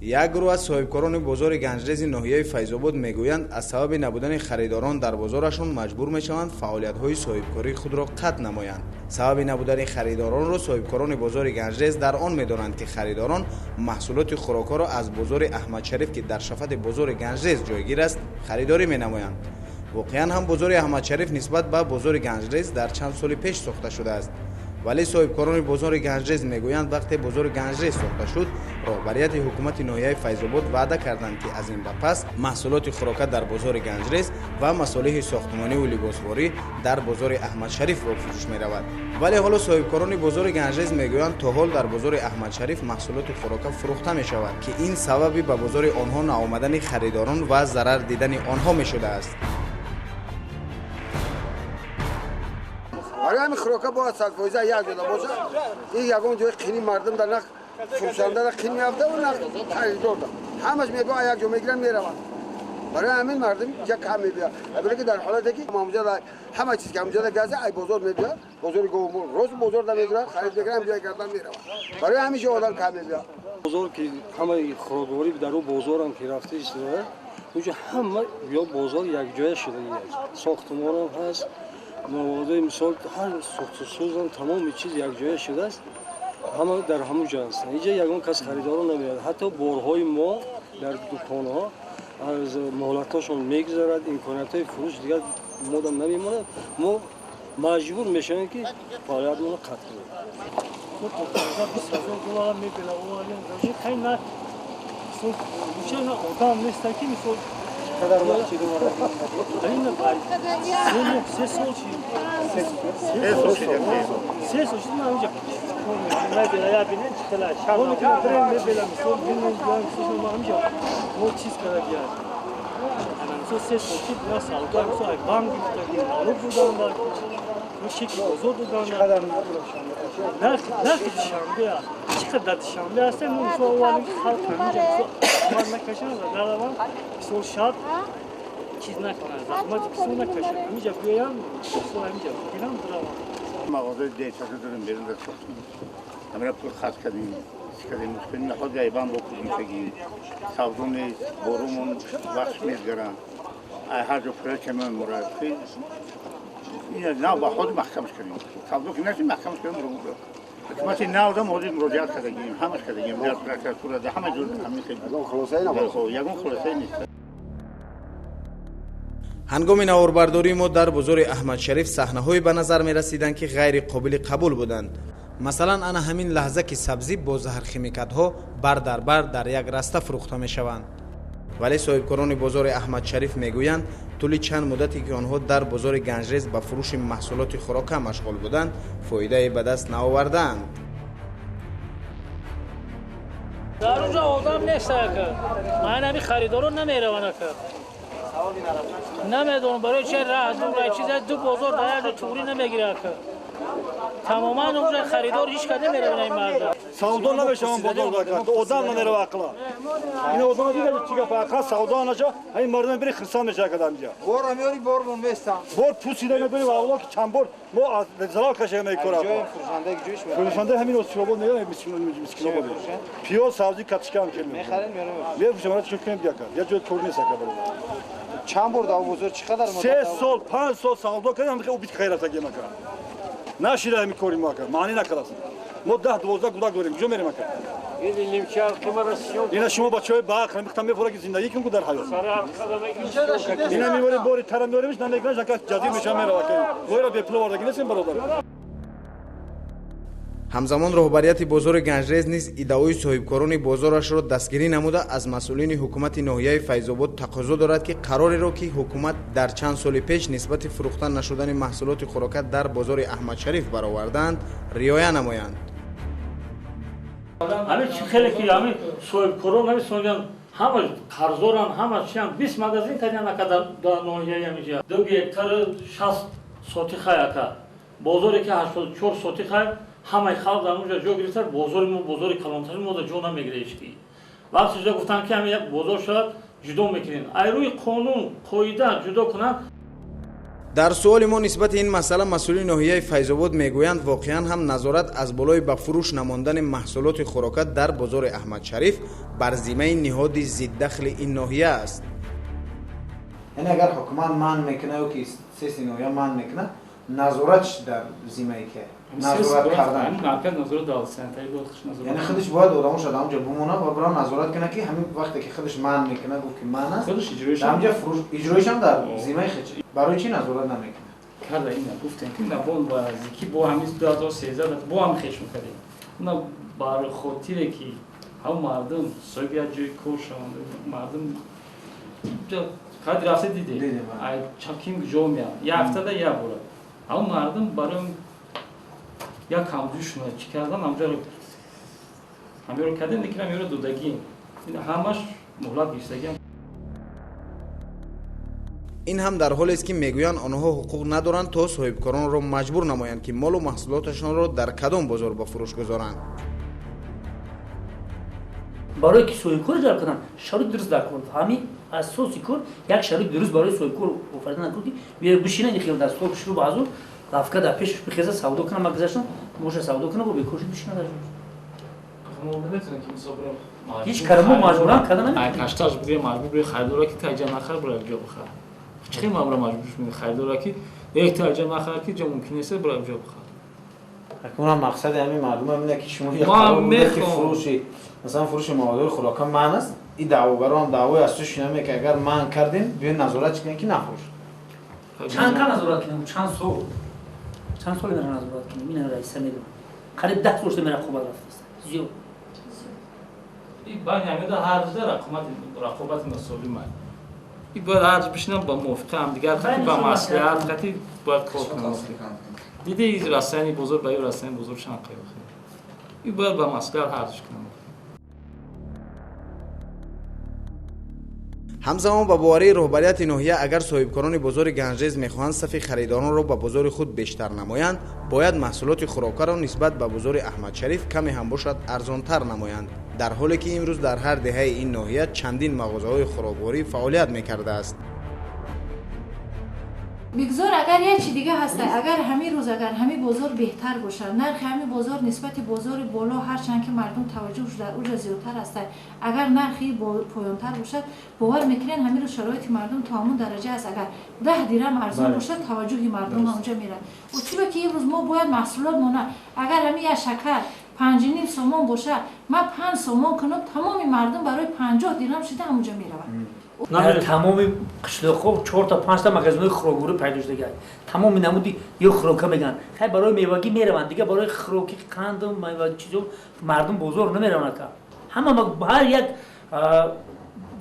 Як гурӯҳ аз соҳибкорони бозори Ганҷрези ноҳияи Файзобод мегӯянд, аз сабаби набудани харидорон дар бозорашон маҷбур мешаванд фаъолиятҳои соҳибкории худро қатъ намоянд. Сабаби набудани харидоронро соҳибкорони бозори Ганҷрез дар он медонанд, ки харидорон маҳсулоти хӯрокҳоро аз бозори Аҳмадшариф, ки дар шафати бозори Ганҷрез ҷойгир аст, харидорӣ менамоянд. Воқеан ҳам бозори Аҳмадшариф нисбат ба бозори Ганҷрез дар чанд соли пеш сохта шудааст. Вале соҳибкорони бозори Ганҷрез мегӯянд, вақте бозори Ганҷрез сохта шуд, роҳбарияти ҳукумати ноҳияи Файзобод ваъда карданд, ки аз ин ба пас маҳсулоти хӯрока дар бозори Ганҷрез ва масолиҳи сохтмониву либосворӣ дар бозори Аҳмадшариф ба фурӯш меравад. Вале ҳоло соҳибкорони бозори Ганҷрез мегӯянд, то ҳол дар бозори Аҳмадшариф маҳсулоти хӯрока фурӯхта мешавад, ки ин сабаби ба бозори онҳо наомадани харидорон ва зарар дидани онҳо мешудааст. Барои ҳамин хӯрока бояд 100% як ҷода бошад. Ин ягон ҷои қини мардум дар нақ фурӯшанда қин меафта ва нақ харидор да. Ҳамаш мебояд як ҷо мегиранд, мераванд. Барои ҳамин мардум ҷа кам мебиёд. Барои ки дар ҳолате ки ҳамҷода ҳама чиз ки ҳамҷода газа ай бозор мебиёд, бозори говмол рост бозор да мегирад, харид мекунад, ҳамҷоя гардан меравад. Барои ҳамин ҷо одам кам мебиёд. Бозор ки ҳамаи хӯрокворӣ дар ӯ бозорам ки рафта истода, онҷо ҳама ё бозор якҷоя шуда, сохтмонам ҳаст, маводои мисол ҳар сохтусозам тамоми чиз якҷоя шудааст, ҳама дар ҳамон ҷо ҳастанд. Инҷа ягон кас харидоро намеояд. Ҳатто борҳои мо дар дуконҳо аз муҳлатҳошон мегузарад, имкониятҳои фурӯш дигар модам намемонад. Мо маҷбур мешавем, ки фаъолиятмонро қатъ кунем. Одам неста ки мисол Қадар вақт чиду се сол чи се сол шуд, ман инҷа мо чиз карда мисол 3 сол чи ма савдо мисол банк гирифта, налог додан, мо чеки бозор додан. Нархи Душанбе чӣ қадар дар Душанбе ҳастем, мо мисол овардем, ки халқ ҳаминҷа мисол ман накашанд ва нараванд, мисол шаб чиз накунанд, заҳмати бисёр накашанд, ҳаминҷа биёянд, мисол ҳаминҷа бигиранд, бираванд. Мағозаи дечака дорем, берун дар сохтем, ҳамира пул харҷ кардем, чӣ кардем, мушкил наход гайбан бо пул мешагим, савдо нест, борумон вақт мезгаранд, ай ҳар ҷо пула кемон мурад. Нав ба худ маҳкамаш кардем, савдо ки нашид, маҳкамаш кардем. Ҳукумати навдам ҳозир муроҷиат кардагим, ҳамаш кардагим, дар прокуратура, дар ҳама ҷо ҳамин ягон хулосае нест. Ҳангоми наворбардории мо дар бозори Аҳмадшариф саҳнаҳое ба назар мерасиданд, ки ғайри қобили қабул буданд. Масалан, ана ҳамин лаҳза, ки сабзӣ бо заҳрхимикатҳо бар дар бар дар як раста фурӯхта мешаванд. Вале соҳибкорони бозори Аҳмадшариф мегӯянд, тӯли чанд муддате ки онҳо дар бозори Ганҷрез ба фурӯши маҳсулоти хӯрока машғул буданд, фоидае ба даст наовардаанд. Дар онҷо одам нест, ака. Ман ҳамин харидорон намераванд, ака. Намедонам барои чи раҳ дур чиз ду бозор дар як ҷо туғрӣ намегирад, ака. Тамоман онҷо харидор ҳеҷ кас намеравад ин мардум. Савдо намешавам бозор дар одам намерава ақла. Ин одам дида чӣ гап ақла савдо наша, ҳамин мардум бири хирсан мешава кадам инҷа. Бор меори, бормон местам. Бор пусида мебарем авло ки чанд бор мо аз залал кашида мекора. Фурӯшанда ҷӯш мекунад. Фурӯшанда ҳамин осиёбод мегӯяд, мискинобод. Пиёз, сабзӣ катишка ҳам кем. Мехарем ё намефурӯшем? Мефурӯшем, ара чӣ кунем бияка. Я ҷои кор нест ака бародар. Чанд бор дар бозор чӣ қадар муддат? 3 сол, 5 сол савдо кардем, ҳамин убит хайр рафтагем ака. Нашида ҳамин кори мо ака, маънӣ накардаст. Мо 10-12 кӯдак дорем, куҷо мерем ака? Ина шумо бачаҳои баақл мехтам мефора ки зиндагӣ кун дар ҳаёт. Ина меорем бори тара меоремш, намекунаш ака, ҷазир мешава мерава ака. Моира бепул овардагӣ нестем, бародар. Ҳамзамон роҳбарияти бозори Ганҷрез низ иддаои соҳибкорони бозорашро дастгирӣ намуда, аз масъулини ҳукумати ноҳияи Файзобод тақозо дорад, ки қарореро, ки ҳукумат дар чанд соли пеш нисбати фурӯхта нашудани маҳсулоти хӯрока дар бозори Аҳмадшариф баровардаанд, риоя намоянд. Ҳамин чи хеле ки ҳамин соҳибкорон ҳамин соҳибян ҳама қарздоранд, ҳама чиам 20 магазин кардян ака дар ноҳияи ҳаминҷа. 2 гектар 60 сотиха ака. Бозоре ки 84 сотиха, ҳамаи халқ дар онҷо ҷо гирифта, бозори мо бозори калонтарин мо дар ҷо намегирад ҳеҷ ки. Вақте ҷудо гуфтанд ки ҳамин бозор шавад, ҷудо мекунем. Ай рӯи қонун, қоида ҷудо кунанд. Дар суоли мо нисбати ин масъала масъулини ноҳияи Файзобод мегӯянд, воқеан ҳам назорат аз болои ба фурӯш намондани маҳсулоти хӯрока дар бозори Аҳмадшариф бар зиммаи ниҳоди зиддахли ин ноҳия аст. Яъне агар ҳукумат манъ мекунад ё ки сеси ноҳия манъ мекунад, назоратш дар зиммаи ки? Назорат кардан. Яъне худаш бояд одамоша дар онҷо бимонад ва бирав назорат кунад, ки ҳамин вақте ки худаш манъ мекунад, гуфт ки манъ аст, дар онҷо фурӯш иҷроишам дар зиммаи худаш. Барои чӣ назорат намекунад? Карда ина гуфтем ки на бон ба зики бо ҳамин 2013 бо ҳам хеш мекардем. На бар хотире ки ҳам мардум соҳиби як ҷои кор шаванд, мардум қадри рафта диде. Ай чаким ҷо меяд. Як ҳафтада як бора. Ҳам мардум барои як ҳамҷӯшона чӣ кардан, ҳамҷоро ҳамёро кардем, лекин ҳамёро додагӣ. Ҳамаш муҳлат гирифтагӣ. Ин ҳам дар ҳолест, ки мегӯянд онҳо ҳуқуқ надоранд то соҳибкоронро маҷбур намоянд, ки молу маҳсулоташонро дар кадом бозор ба фурӯш гузоранд. Барое ки соҳибкор ҷалб кунанд, шароит дуруст дар кор. Ҳамин асоси кор як шароит дуруст барои соҳибкор офаридан накун, ки биё бишинад хел дар стол шурӯъ ба азур лавка дар пешаш бихеза савдо кунам, ман гузаштам, моша савдо кунам, бо бекор шуд бишинад дар ҷош. Ҳеҷ кара мо маҷбуран карда наметавонем. Кашташ бигӯем маҷбур бигӯем харидора ки таҷа нахар, бира ҷо бихар. Чӣ мамра маҷбур шудем харидора ки як таҷа нахар, ки ҷо мумкин нест, бира ҷо бихар. Акнун мақсади ҳамин мардум ҳам ки шумо як қарор ки фурӯши, масалан фурӯши маводи хӯрока манъ аст, ин даъвогарон даъвои аз ту шунаме ки агар манъ кардем, биёед назорат кунем ки нафурӯшад. Чанд кал назорат кунем? Чанд сол? Чанд сол инро назорат кунем? Ин раиса медонам. Қариб 10 сол шуда рақобат рафтааст. Зиёд. Ин байни ҳамида ҳар рӯза рақобати носолим аст. Ин бояд ҳар рӯз бишинам ба мувофиқа ҳамдигар хати ба маслиҳат хати бояд кор кунам. Диди расояни бозор ба ин расояни бозор чанд қайё. Ин бояд ба маслиҳат ҳар рӯз кунам. Ҳамзамон ба боварии роҳбарияти ноҳия, агар соҳибкорони бозори Ганҷрез мехоҳанд сафи харидоронро ба бозори худ бештар намоянд, бояд маҳсулоти хӯрокаро нисбат ба бозори Аҳмадшариф каме ҳам бошад арзонтар намоянд, дар ҳоле ки имрӯз дар ҳар деҳаи ин ноҳия чандин мағозаҳои хӯрокворӣ фаъолият мекардааст. Бигзор агар як чи дига ҳаста, агар ҳамин рӯз агар ҳамин бозор беҳтар бошад, нархи ҳамин бозор нисбати бозори боло, ҳарчанд ки мардум таваҷҷӯҳ дар уҷа зиёдтар аста, агар нархи поёнтар бошад, бовар мекунед ҳамин рӯз шароити мардум то ҳамон дараҷа аст. Агар 10 дирам арзон бошад, таваҷҷӯҳи мардум ҳамонҷа мерад. Чиро ки имрӯз мо бояд маҳсулот мона, агар ҳамин як шакар 5.5 сомон бошад, ман 5 сомон кунам, тамоми мардум барои 50 дирам шуда ҳамонҷа меравад. Дар тамоми қишлоқҳо 4 та 5 та магазинҳои хӯрокворӣ пайдо шудагианд. Тамоми намуди ё хӯрока мегӯянд. Хай барои мевагӣ мераванд, дигар барои хӯроки қанду мева чизо мардум бозор намераванд ака. Ҳама ҳар як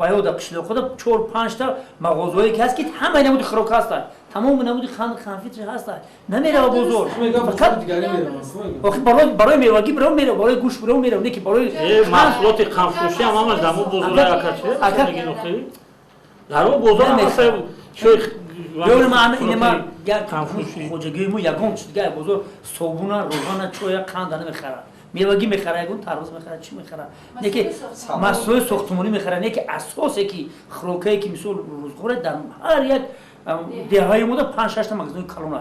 баёда қишлоқҳода 4-5 та мағозаҳое ки ҳаст, ки ҳамаи намуди хӯрока ҳастанд, тамоми намуди қанд конфет ҳастанд, намерава бозор. Фақат барои мевагӣ бирав мерав, барои гӯшт бирав мерав, не ки барои маҳсулоти қандфурӯшӣ ҳам ҳамаш дар мо бозор ака чи дар он бозор ҳама Ёр ма ина ма як хоҷагии мо ягон чиз дигар бозор собуна, роғана, чоя, қанда намехарад. Мевагӣ мехара, ягон тарбуз мехара, чӣ мехара. Не ки маҳсулоти сохтмонӣ мехара, не ки асосе ки хӯрокае ки мисол рӯзғоре дар ҳар як деҳаи мода 5-6 та магазинои калон.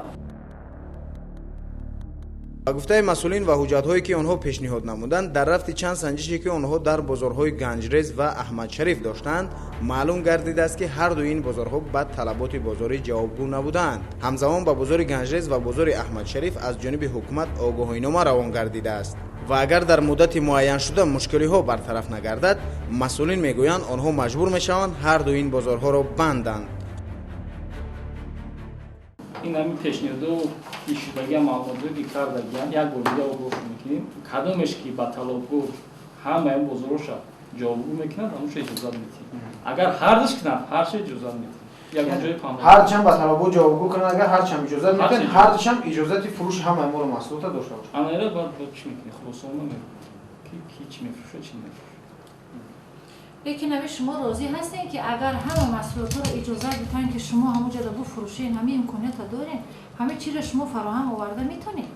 Ба гуфтаи масъулин ва ҳуҷҷатҳое ки онҳо пешниҳод намуданд, дар рафти чанд санҷише ки онҳо дар бозорҳои Ганҷрез ва Аҳмадшариф доштаанд, маълум гардидааст, ки ҳар ду ин бозорҳо ба талаботи бозорӣ ҷавобгӯ набудаанд. Ҳамзамон ба бозори Ганҷрез ва бозори Аҳмадшариф аз ҷониби ҳукумат огоҳинома равон гардидааст ва агар дар муддати муайяншуда мушкилиҳо бартараф нагардад, масъулин мегӯянд, онҳо маҷбур мешаванд ҳар ду ин бозорҳоро банданд. Ин ҳамин пешниҳодо ки шудагиам, маълумотҳое ки кардагиам, як бор дига огоҳ мекунем. Кадомеш ки ба талабгоҳ ҳамаи бозорҳоша ҷавобгӯ мекунад, ҳамонша иҷозат медиҳем. Агар ҳардуш кунад, ҳарша иҷозат медиҳем. Ҳарчанд ба талабот ҷавобгӯ кунад, агар ҳарчам иҷозат медиҳанд, ҳарчам иҷозати фурӯши ҳамаи молу маҳсулота дошта бошад. Анаира баъд чӣ мекунӣ? Хулосаона мекунӣ ки ки чӣ мефурӯшад, чӣ намефурӯшад. Лекин ҳами шумо розӣ ҳастем, ки агар ҳама маҳсулотҳоро иҷозат битаҳанд, ки шумо ҳамонҷода буфурӯшед, ҳамин имкониятро дорем, ҳамин чизро шумо фароҳам оварда метонед?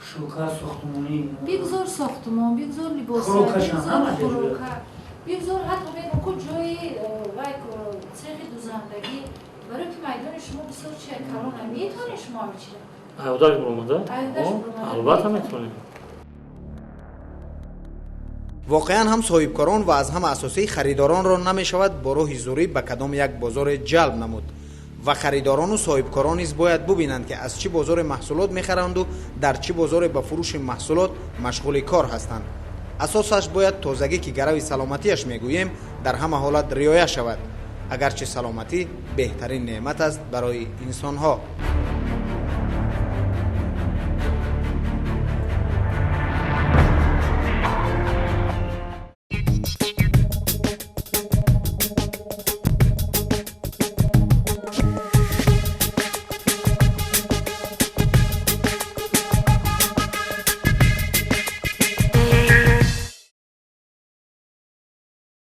Шӯка сохтмонӣ. Бигзор сохтмон, бигзор либоса, бигзор хӯрока. Бигзор, ҳатто мегӯм, ку ҷои вай, цехи дузандагӣ, барои ки майдони шумо бисёр чи калона, метавонед шумо ҳами чира? Айодаш буромада, албатта метавонем. Воқеан ҳам, соҳибкорон ва аз ҳама асосӣ харидоронро намешавад бо роҳи зӯрӣ ба кадом як бозоре ҷалб намуд. Ва харидорону соҳибкорон низ бояд бубинанд, ки аз чӣ бозоре маҳсулот мехаранду дар чӣ бозоре ба фурӯши маҳсулот машғули кор ҳастанд. Асосаш бояд тозагӣ, ки гарави саломатиаш мегӯем, дар ҳама ҳолат риоя шавад. Агарчи саломатӣ беҳтарин неъмат аст барои инсонҳо.